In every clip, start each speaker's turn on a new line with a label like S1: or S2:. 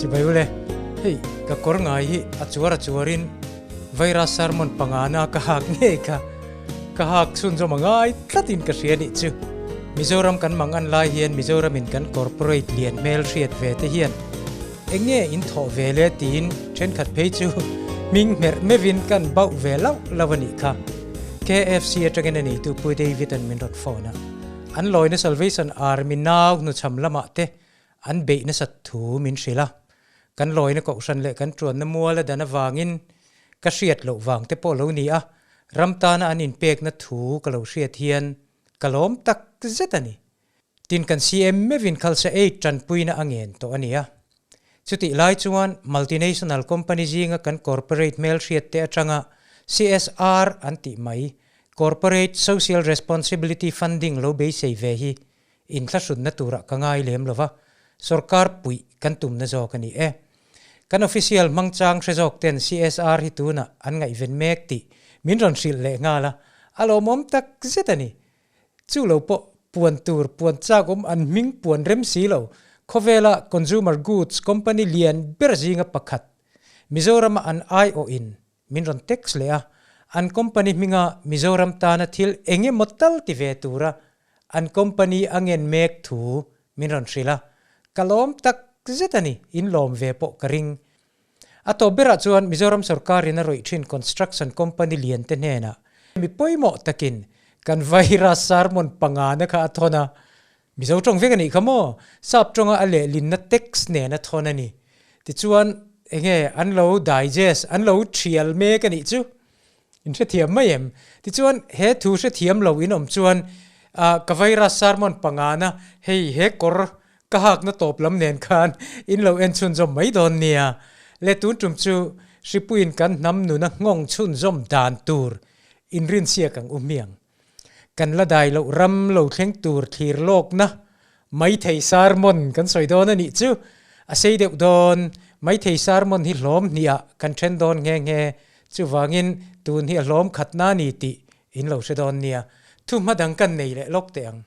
S1: Chibai ule, hei ka kawr ngai hi a chuar a chuarin Virus sermon pangana ka hak ngei kha ka hak chhunzawm a ngai tlatin ka hria nih chu. Mizoram kan mang an lai hian Mizoramin kan corporate lian hmel hriat ve te hian eng nge in thawh ve le tiin thenkhat phei chu hming hmerh meuhin kan bauh ve lauh lauh a nih kha. KFC atangin a neitu Pu David an min rawn phone a, an lawina Salvation Army nau hnuchham lamah te an beih nasat thu min hrilh a. Kan lawina kohhran leh kan tuanna mual a dan avangin ka hriat loh vang te pawh lo ni a, ram tana an inpekna thu ka lo hriat hian ka lawm tak zet a ni. Tin kan CM meuhin Khalsa Aid tanpuina a ngen tawh a ni a. Chutih lai chuan multinational company zinga kan corporate hmelhriat te atanga CSR an tih mai Corporate Social Responsibility Funding lo beisei ve hi Inthlahrunna turah ka ngai lem lo va, sorkar puih kan tumna zawk a ni e. Kan official hmangchang hre zawk ten CSR hi tunah an ngaihven mek tih min rawn hrilh leh nghal a, a lawmawm tak zet a ni. Chu lo pawh puan tur puan chak awm an hming puan rem si lo, khawvela consumer goods company lian ber zinga pakhat Mizorama an aiawhin Min rawn text leh a, an company hminga Mizoram tana thil eng emaw tal ti ve tura an company a ngen mek thu min rawn hrilh a, ka lawm tak zet a ni, in lawm ve pawh ka ring. A tawp berah chuan Mizoram sorkarin a rawih thin construction company lian te hnenah mi pawimawh takin kan Vaira sermon pangana kha a thawn a, Mizo tawng vek a nih kha maw? Sap tawnga a lehlinna text nen a thawn a ni. Tichuan, enge an lo digest, an lo thial mek a nih chu? In hrethiam mai em? Tichuan, he thu hrethiam lo in awm chuan, ah, ka virus sermon pangana hei he kawr ka hakna tawp lam nen khan in lo en chhunzawm mai dawn nia. Le tun tum chu Hripuiin kan hnam nuna nghawng chhunzawm dan tur inrinsiak ang u hmiang. Kan la dai loh ram lo thleng tur thlir lawkna maithei sermon kan sawi dawn a nih chu. A sei deuh dawn, maithei sermon hi hlawm hniah kan then dawn nghe nghe, chuvangin tun hi a hlawm khatna a ni tih in lo hre dawn nia. Thu hma dang kan nei leh lawk teh ang.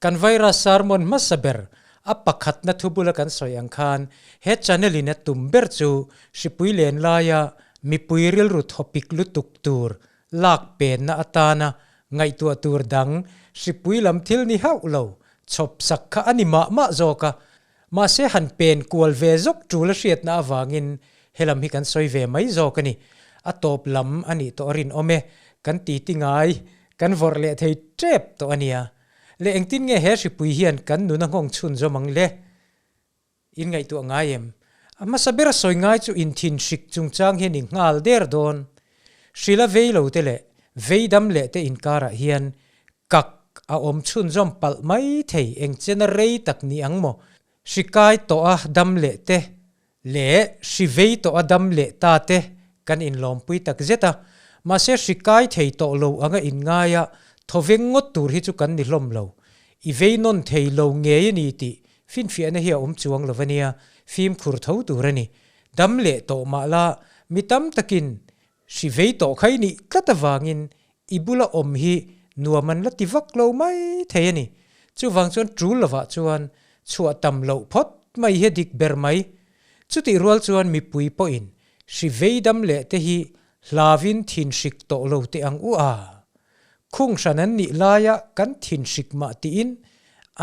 S1: Kan virus sermon hmasa ber a pakhatna thu bula kan sawi ang khan he channel in a tum ber chu hripui len laia mipui rilru thawpik lutuk tur lak penna atana ngaihtuah tur dang hripui lam thil ni hauh lo chhawp sak kha a ni mah mah zawk a, mahse han pen kual ve zawk tul a hriatna avangin helam hi kan sawi ve mai zawk a ni. A tawp lam a nih tawh a rinawm e, kan titi ngai kan vawrh leh thei tep tawh a nia. Le engtin nge he hripui hian kan nuna nghawng chhun zawm ang le? In ngaihtuah ngai em? A hmasa ber a sawi ngai chu inthin hrik chungchang hian i nghal der dawn. Hrila vei lo te leh vei dam leh te inkarah hian kak a awm chhun zawm palh mai thei eng chena rei tak ni ang maw? Hri kai tawh a dam leh te leh hri vei tawh a dam leh ta te kan inlawmpui tak zet a, mahse hri kai thei tawh lo anga inngaia thawveng ngawt tur hi chu kan ni hlawm lo. I vei nawn thei lo ngei a ni tih finfiahna hi a awm chuang lo a nia, fimkhur tho tur a ni. Dam leh tawh mah la, mi tam takin hri vei tawh kha i nih tlat avangin i bula awm hi nuam an la ti vak lo mai thei a ni. Chuvang chuan tul lovah chuan chhuah tam loh phawt mai hi a dik ber mai. Chutih rual chuan mipui pawhin hri vei dam leh te hi hlavin thin hrik tawh lo teh ang u a. Khung hran an nih laia kan thin hrik mah tiin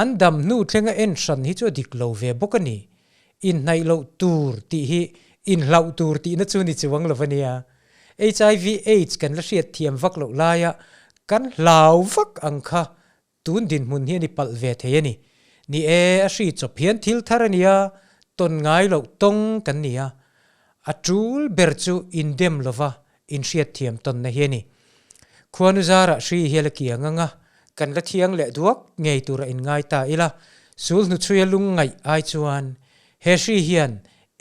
S1: an dam hnu thlenga en hran hi chu a dik lo ve bawk a ni. Inhnaih loh tur tih hi inhlauh tur tihna chu ni chuang lo a nia. Hiv aids kan la hriat thiam vak loh laia kan hlau vak ang kha tun dinhmun hi a ni palh ve thei a ni. Ni e, a hri chawp hian thil thar a nia, tawn ngai loh tawng kan ni a. A tul ber chu indem lova inhriat thiam tawnna hi a ni. Khuanu zarah hri hial a kiang ang a, kan la thiang leh duak ngei tura inngai ta ila, sul hnuchhuia lungngaih ai chuan he hri hian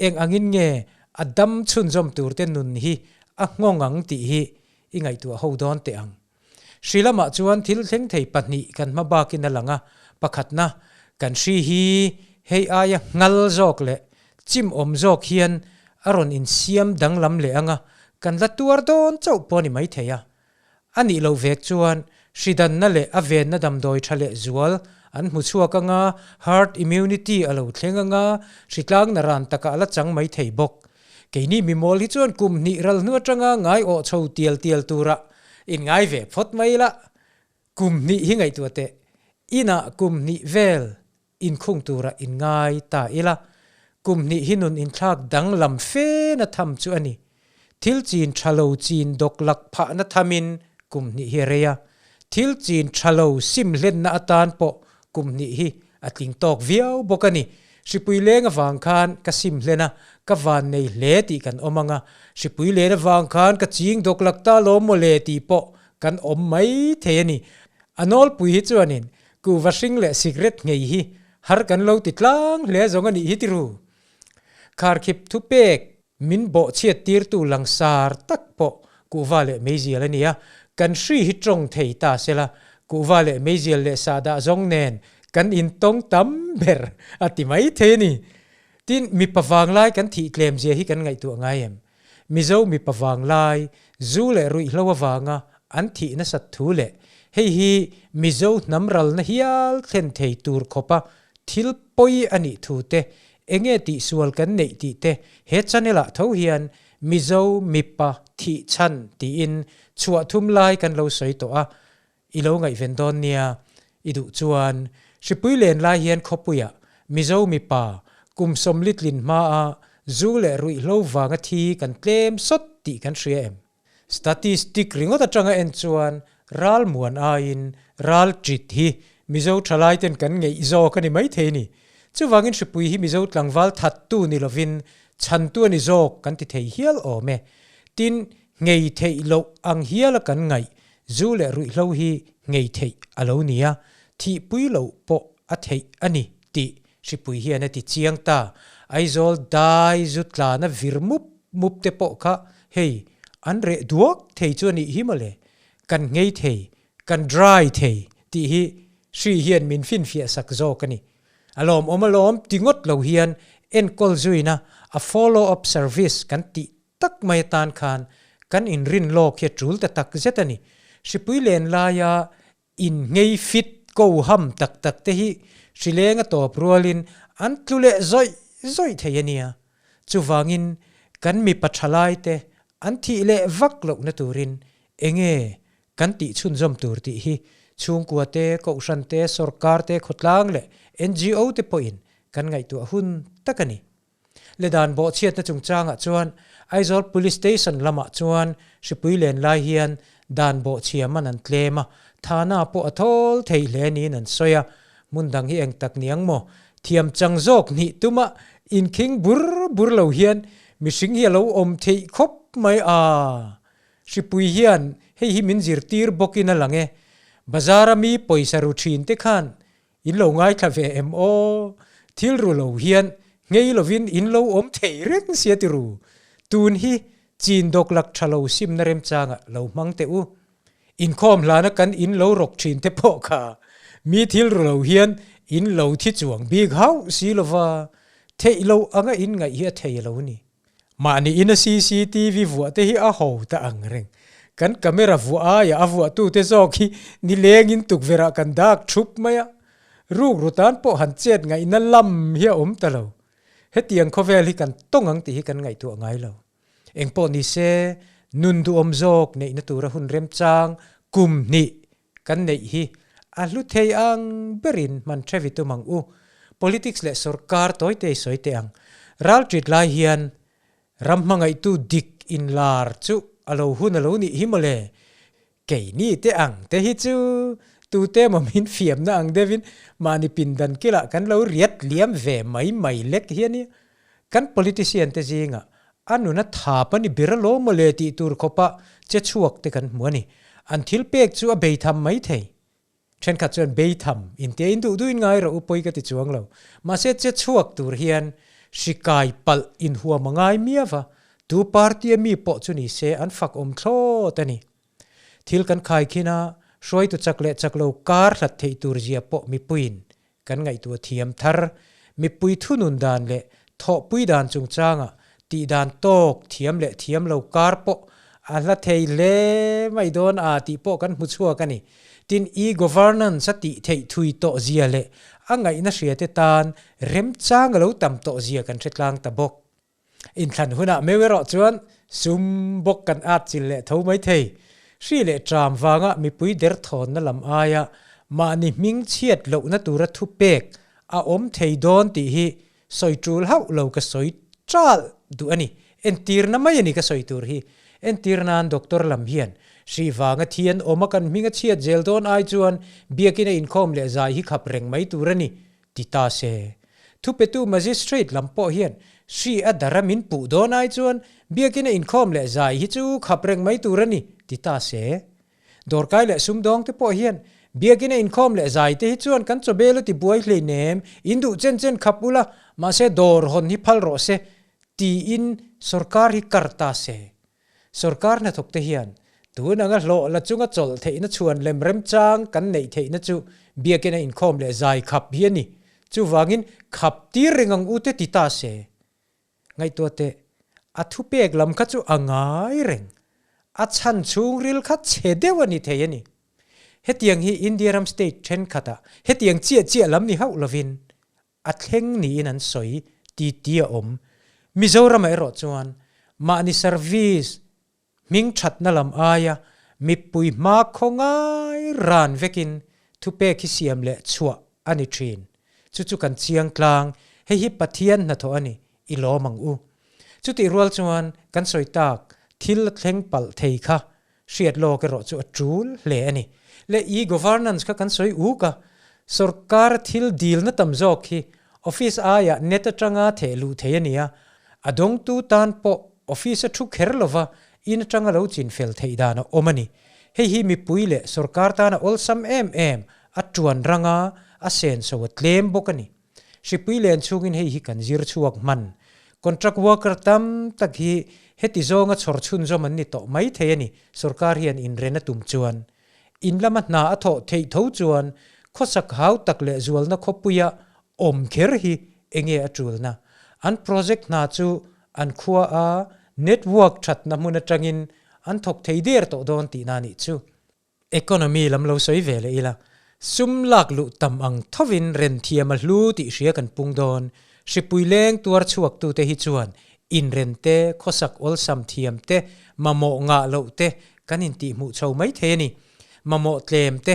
S1: eng angin nge a dam chhunzawm turte nun hi a nghawng ang tih hi i ngaihtuah ho dawn teh ang. Hri lamah chuan thil thleng thei pahnih kan hma bakin a lang a, pakhatna, kan hri hi hei aia nghal zawk leh chim awm zawk hian a rawn insiam danglam leh ang a, kan la tuar dawn chauh pawh a ni maithei a. A nih loh vek chuan hri danna leh a venna damdawi tha leh zual an hmu chhuak anga, herd immunity a lo thleng anga, hritlang na ran takah a la chang mai thei bawk. Keini mimawl hi chuan kum hnih ral hnu atanga ngai awh chho tial tial turah inngai ve phawt mai ila. Kum hnih hi ngaihtuah teh, inah kum hnih vel inkhung turah inngai ta ila, kum hnih hi nun inthlak danglam fe na tham chu a ni. Thil chin tha lo chin dawk lak phahna thamin kum hnih hi a rei a, thil chin tha lo sim hlenna atan pawh kum hnih hi a tling tawk viau bawk a ni. Hripui leng avang khan ka sim hlen a, ka van nei hle tih kan awm ang a, hripui len avang khan ka ching dawk lak ta lawm mawle tih pawh kan awm mai thei a ni. A nawlpui hi chuanin kuhva hring leh sikret nghei hi har kan lo ti tlang hle zawng a nih hi tiru. Kharkhip thupek Min bawhchhiat tirtu langsar tak pawh kuhva leh meizial a ni a, kan hri hi tawng thei ta sela, kuhva leh meizial leh sahdah zawng nen kan intawng tam ber a ti mai thei a ni. Tin, mipa vanglai kan thih tlem zia hi kan ngaihtuah ngai em? Mizo mipa vanglai, zu leh ruihhlo avanga an thih nasat thu leh hei hi Mizo hnam ralna hial thlen thei tur khawpa thil pawi a nih thu te Enge tihsual kan neih tih te he channel ah tho hian Mizo mipa thih chhan tiin chhuah thum lai kan lo sawi tawh a, i lo ngaihven dawn nia. I duh chuan Hripui len lai hian khawpuiah Mizo mipa kum sawmlitlin hmaa zu leh ruihhlo vanga thi kan tlem sawt tih kan hria em? Statistic ringawt atanga en chuan ral muan aiin ral ṭit hi Mizo ṭhalaiten kan ngeih zawk a ni maithei ni. Chuvangin hripui hi Mizo tlangval thattu ni lovin chhantu a ni zawk kan ti thei hial awm e. Tin, nghei theih loh ang hiala kan ngaih zu leh ruihhlo hi nghei theih a lo ni a, thihpui loh pawh a theih a ni tih hripui hian a ti chiang ta. Aizawl dai zu tlana vir mup mup te pawh kha hei an reh duak thei chu a nih hi mawle, kan nghei thei, kan dry thei tih hi hri hian min finfiah sak zawk a ni. A lawmawm alawm ti ngawt lo hian enkawl zuina a follow up service kan tih tak mai atan khan kan inrin lawk hi a tul ta tak zet a ni. Hripui len laia Innghei fit ko ham tak tak te hi hrileng a tawp rualin an tlu leh zawih zawih thei a nia. Chuvangin kan mipa thalai te an thih leh vak lohna turin enge kan tih chhunzawm tur tih hi chhungkua te, kohhran te, sorkar te, khawtlang leh NGO te pawhin kan ngaihtuah hun tak a ni. Le dan bawhchhiatna chungchangah chuan Aizawl Police Station lamah chuan hripui len lai hian dan bawhchhia man an tlem a, thana pawh a thawl thei hle niin an sawi a. Hmun dang hi eng tak niang maw? Thiam chang zawk hnih tuma inkhing bur bur lo hian mihring hi a lo awm theih khawp mai a. Hripui hian hei hi min zirtir bawkin a lang e. Bazar-a mi pawisa ru thin te khan In lo ngaithla ve em aw? Thil ru lo hian nghei lovin in lo awm thei reng sia ti ru. Tun hi chin dawk lak tha lo simna remchangah lo hmang teh u. Inkhawm hlana kan in lo rawk thin te pawh kha mi thil ru lo hian in lo thi chuang bik hauh si lova, theih loh anga in ngaih hi a thei lo ni. Mahni ina cctv vuah te hi a ho ta ang reng. Kan camera vuah aia a vuahtute zawk hi nilengin tukverhah kan dak thup mai a. Rukru tan pawh han chet ngaihna lam hi a awm ta lo. Hetiang khawvel hi kan tawng ang tih hi kan ngaihtuah ngai lo. Engpawh ni se, nun duhawm zawk neihna tura hun remchang kum hnih kan neih hi a hlu thei ang berin hman thevi tum ang u. Politics leh sorkar tawite sawi teh ang. Ralṭit lai hian ram hmangaihtu dik inlar chu a lo hun a lo nih hi mawle. Keini te ang te hi chu tute emaw min fiamna ang deuhin mahni pindan kilah kan lo riat liam ve mai mai lek hi a nia. Kan politician te zingah a nuna thap a ni ber alawm mawle tih tur khawpa che chhuak te kan hmu a ni. An thil pek chu a bei tham mai thei. Thenkhat chuan bei tham intia in duh duhin ngai rawh u pawi ka ti chuang lo. Mahse che chhuak tur hian hri kai palh inhuam a ngai miau va, tu party a mi pawh chu ni se an fak awm thlawt a ni. Thil kan khai khin a, hruaitu chak leh chak lo kar hlat theih tur zia pawh mipuiin Kan ngaihtuah thiam thar, mipui thunun dan leh thawhpui dan chungchangah tih dan tawk thiam leh thiam lo kar pawh a hla thei hle mai dawn a tih pawh kan hmu chhuak a ni. Tin, e-governance a tih theih thui tawh zia leh a ngaihna hriate tan remchang a lo tam tawh zia kan hre tlang ta bawk. Inthlan hunah meu erawh chuan sum bawk kan at chil leh tho mai thei. Hri leh tram vanga mipui derthawnna lam aia mahni hming chhiat lohna tura thupek a awm thei dawn tih hi sawi tul hauh lo ka sawi ṭalh duh a ni. Entirna mai a ni ka sawi tur hi. Entir nan doctor lam hian hri vanga thi an awm a kan hming a chhiat zel dawn ai chuan biakina inkhawm leh zai hi khap reng mai tur a ni ti ta se. Thupetu magistrate lam pawh hian hri a dara min puh dawn ai chuan biakina inkhawm leh zai hi chu khap reng mai tur a ni ti ta se. Dawrkai leh sumdawng te pawh hian biakina inkhawm leh zai te hi chuan kan chawbel a ti buai hleinem, in duh chen chen khap ula, mahse dawr hawn hi phal rawh se tiin sorkar hi kar ta se. Sorkar hnathawk te hian tun anga hlawh la chunga chawlh theihna chhuan lem remchang kan neih theihna chu biakina inkhawm leh zai khap hi a ni. Chuvangin khap tir reng ang u te ti ta se. Ngaihtuah teh, a thupek lam kha chu a ngai reng. A chhan chhungril kha chhe deuh a ni thei a ni. Hetiang hi India ram state thenkhatah hetiang chiah chiah lam ni hauh lovin a thleng niin an sawi ti ti a awm. Mizoramah erawh chuan mahni service Hming thatna lam aia mipui hma khaw ngai ran vekin thupek hi siam leh chhuah a ni thin. Chu chu kan chiang tlang, hei hi Pathian hnathawh a ni, i lawm ang u. Chutih rual chuan kan sawi tak thil a thleng palh thei kha hriat lawk erawh chu a tul hle a ni. Leh e-governance kha kan sawi uk a, sorkara thil dilna tam zawk hi office aiah net atanga theh luh thei a ni a, a dawngtu tan pawh Office a thu kher lova in atanga lo chin fel theih dan a awm a ni. Hei hi mipui leh sorkar tana awlsam em em a tuan ranga a senso a tlem bawk a ni. Hripui len chhungin hei hi kan zir chhuak hman. Contract worker tam tak hi heti zawnga chhawr chhunzawm an ni tawh mai thei a ni, sorkar hian inren a tum chuan. In lama hna a thawh theih tho chuan khawsak hau tak leh zualna khawpuia awm kher hi enge a tulna? An project hna chu an khua a network thatna hmun atangin an thawk thei der tawh dawn tihna nih chu. Economy lam lo sawi ve leh ila, sum lak luh tam ang thovin renthiam a hlu tih hria kan pung dawn. Hripui leng tuar chhuaktute hi chuan inren te, khawsak awlsam thiam te, mamawh ngah loh te kan intihhmuh chho mai thei a ni. Mamawh tlem te,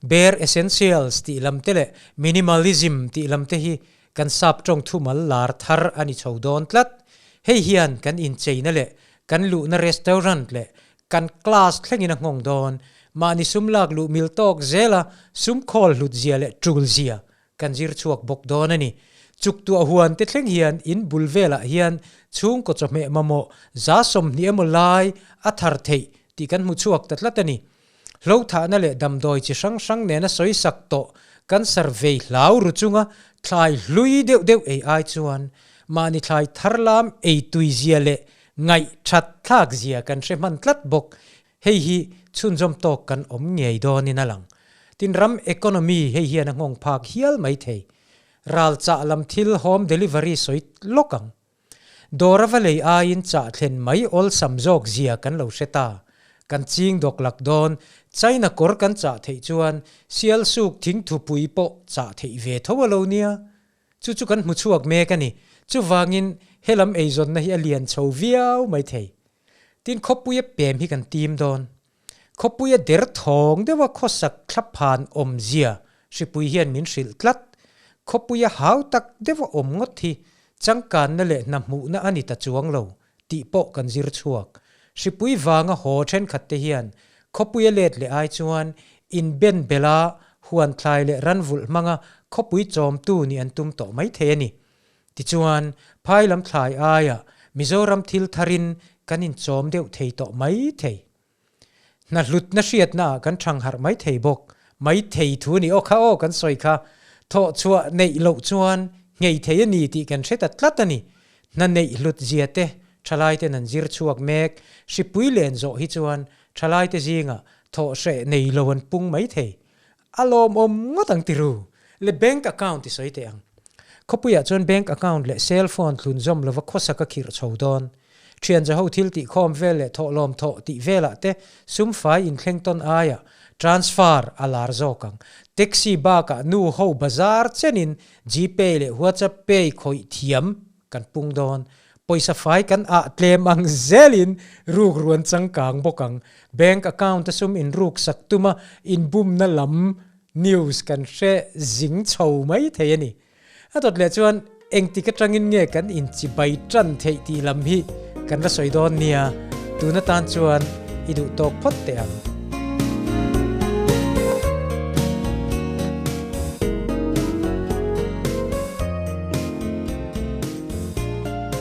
S1: bare essentials tih lam te leh minimalism tih lam te hi kan sap tawng thumal lar thar a ni chho dawn tlat. Hei hian kan incheina leh kan luhna restaurant leh kan class thlengin a nghawng dawn. Mahni sum lak luh mil tawk zela sum khawl hlut zia leh tul zia Kan zir chhuak bawk dawn a ni. Chuktuah huan te thleng hian in bul velah hian chhungkaw chawhmeh mamawh 20 emaw lai a thar theih tih kan hmu chhuak ta tlat a ni. Hlothahna leh damdawi chi hrang hrang nena sawi sak tawh kan survey hlau ru chunga thlai hlui deuh deuh ei ai chuan mahni thlai thar lam ei tui zia leh ngaih that thlak zia kan hre hman tlat bawk. Hei hi chhunzawm tawk kan awm ngei dawnin a lang. Tin, ram economy hei hian a nghawng phak hial mai thei. Ral chah lam thil home delivery sawi lawk ang. Dawr a va lei aiin chah thlen mai awlsam zawk zia kan lo hre ta. Kan ching dawk lak dawn, China kawr kan chah theih chuan Sialsuk thingthupui pawh chah theih ve tho a lo nia. Chu chu kan hmu chhuak mek a ni. Chuvangin helam eizawnna hi a lian chho viau mai thei. Tin, khawpuia pem hi kan tim dawn. Khawpuia der thawng deuha khawsak thlaphan awmzia hripui hian min hrilh tlat. Khawpuia hau tak deuha awm ngawt hi changkanna leh hna hmuhna a ni ta chuang lo tih pawh kan zir chhuak. Hripui vanga haw thenkhat te hian khawpuia let leh ai chuan inben bela huan thlai leh ranvulh hmanga khawpui chawmtu nih an tum tawh mai thei a ni. Tichuan, phai lam thlai aiah Mizoram thil tharin kan inchawm deuh thei tawh mai thei. Hna hlutna hriatnaah kan thang harh mai thei bawk. Mai thei thu ni aw kha aw kan sawi kha. Thawh chhuah neih loh chuan nghei thei a ni tih kan hre ta tlat a ni. Hna neih hlut zia te thalaiten an zir chhuak mek. Hripui len zawh hi chuan thalaite zingah thawh hreh nei lo an pung mai thei. A lawmawm ngawt ang ti ru. Le bank account i sawi teh ang. Khawpuiah chuan bank account leh cell phone thlun zawm lova khawsak a khirh chho dawn. Thian zaho thil tih khawm vel leh thawhlawm thawh tih velah te sum fai inthleng tawn aiah Transfer a lar zawk ang. Taxi bakah nu ho bazar chenin Gpay leh WhatsApp pay khawih thiam kan pung dawn. Pawisa fai kan ah tlem ang zelin ruk ruan changkang bawk ang. Bank account a sum inruk sak tuma inbumna lam news kan hre zing chho mai thei a ni. A dawt leh chuan engtik atangin nge kan inchibai tan theih tih lam hi kan la sawi dawn nia, tun atan chuan i duh tawk phawt teh ang.